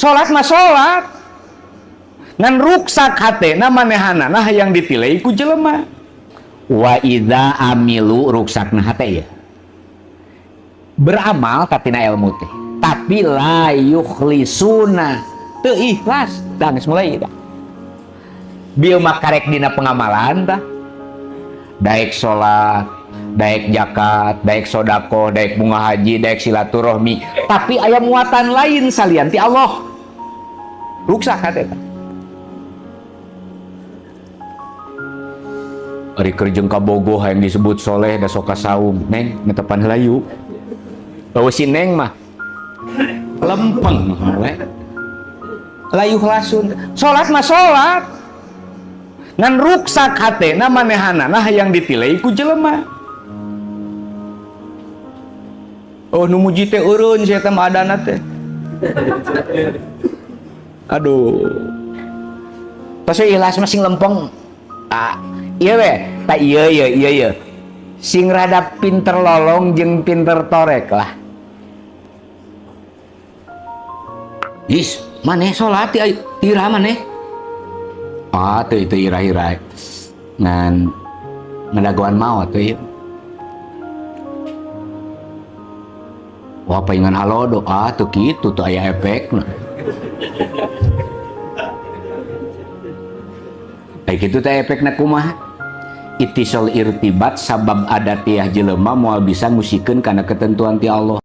Salat mah salat. Ngan ruksak hatena manehanana hayang ditilai ku jelema. Wa idza amilu ruksakna hate ya. Beramal katina ilmu teh, tapi la yukhlisuna, teu ikhlas. Dah geus mulai dah. Bieu mah karek dina pengamalan tah. Daek salat, daek zakat, daek sodakoh, daek bunga haji, daek silaturahmi, tapi aya muatan lain salian ti Allah. Ruksak hate tah. Ari keur jeung kabogoh hayang disebut soleh da sok kasaum, neng netepan heula yuk. Bawa si neng mah lempeng we. Layuh lasun. Salat mah salat. Ngan ruksak hatena manehanana hayang ditilai ku jelema. Oh nu muji teh eureun sia teh mah adana teh. Aduh. Tos ikhlas mah sing lempeng. Ah, iya we, tak iya iya iya iya. Sing rada pinter lolong jeung pinter torek lah. Is, maneh salat ti ira maneh? Ah, teu itu ira-ira. Ngan ngadagoan maot teu ieu. Wah, paingan halodo. Ah, teu kitu teu aya efekna. Kayak kitu teh efekna kumaha? Itisol irtibat sabab adatiah jelema moal bisa ngusikeun kana ketentuan ti Allah.